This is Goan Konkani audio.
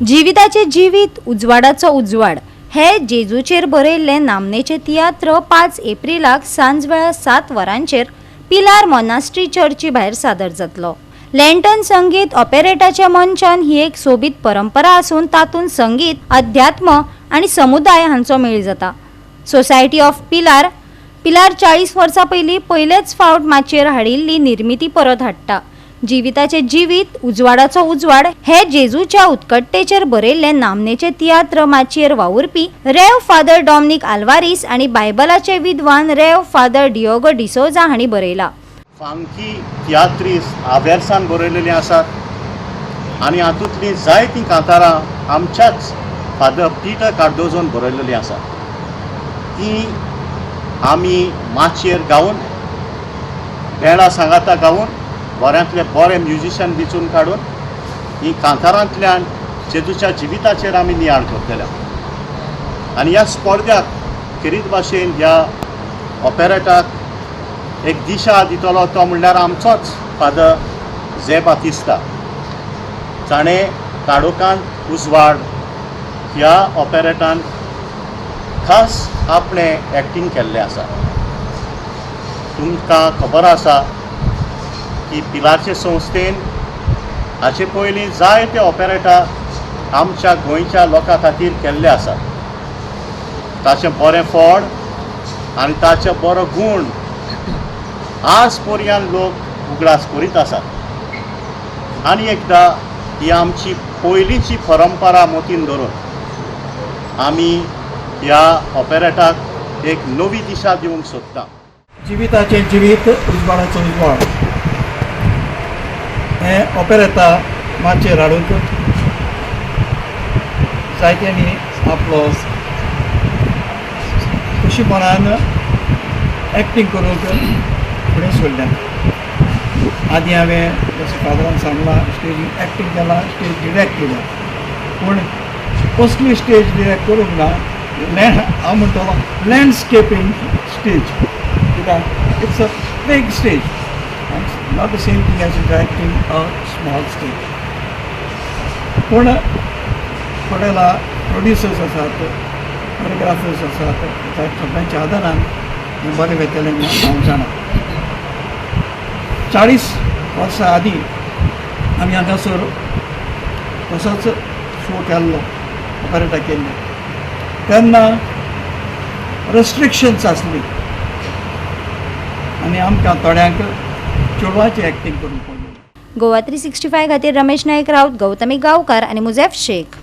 जिविताचें जिवीत, उजवाडाचो उजवाड हे जेजूचेर बरयल्ले नामनेचे तियात्र 5 एप्रिलाक सांजवेळा 7 वरांचेर पिलार मोनास्ट्री चर्ची भायर सादर जातलो. लँटन संगीत ऑपेरेटाच्या मंचान ही एक सोबीत परंपरा आसून तातूंत संगीत, अध्यात्म आनी समुदाय हांचो मेळ जाता. सोसायटी ऑफ पिलार पिलार 40 वर्सां पयलीं पयलेच फावट माचयेर हाडिल्ली निर्मिती परत हाडटा. जिविताचें जिवीत, उजवाडाचो उजवाड हे जेजूच्या उत्कटतेचेर बरयल्ले नामनेचे तियात्र माचयेर वावुरपी रेव फादर डॉमनिक आल्वारीस आनी बायबलाचे विद्वान रेव फादर डिओगो डिसोजा हांणी बरयला. फांकी तियात्रीस आवेर्सान बरयलेलीं आसात आनी हातूंतलीं जायतीं कांतारां आमच्याच फादर पिटर कार्दोजोन बरयलेलीं आसात. तीं आमी माचयेर गावन, बेळा सांगाता गावन, बऱ्यांतले बरे म्युजिशन विचून काडून ही कांतारांतल्यान जेजूच्या जिविताचेर आमी नियाळ करतले. आनी ह्या स्पर्ध्याक खेरीत भाशेन ह्या ऑपेरेटाक एक दिशा दितलो तो म्हणल्यार आमचोच फादर झे बातिस्ता, जाणें काळोखांत उजवाड ह्या ऑपेरेटान खास आपणें एक्टींग केल्लें आसा. तुमकां खबर आसा की पिलारचे संस्थेन हाचे पयलीं जायते ऑपेरेटा आमच्या गोंयच्या लोकां खातीर केल्ले आसा. ताचें बरें फळ आनी ताचें बरो गूण आज पर्यंत लोक उगडास करीत आसात. आनी एकदां ही आमची पयलींची परंपरा मतीन धरून आमी ह्या ऑपेरेटाक एक नवी दिशा दिवंक सोदता. जिविताचें जिवीत, उजवाडाचो उजवाड हें ऑपेरेता माचयेर हाडूंक जायत्यांनी आपलो खुशीपणान एक्टींग करूंक फुडें सरल्यात. आदी हांवें जशें फादरान सांगलां, स्टेजी एक्टींग केलां, स्टेज डिरेक्ट केल्या, पूण कसली स्टेज डिरेक्ट करूंक ना. लँड हांव म्हणटलो लँडस्केपींग स्टेज, कित्याक it's a big stage, not the same thing as directing a small stage. पूण पडेला प्रोड्युसर्स आसात, कोरियोग्राफर्स आसात, त्या सगळ्यांच्या आदारान हें बरें वयतलें म्हूण हांव जाणा. 40 वर्सां आदीं आमी हांगासर तसोच शो केल्लो, ऑपरेटा केल्ले. तेन्ना रेस्ट्रिक्शन्स आसली आनी आमकां थोड्यांक चेडवाची एक्टींग करूंक पडली. गोवा 365 खातीर रमेश नायक राऊत, गौतमी गांवकार आनी मुझेफ शेख.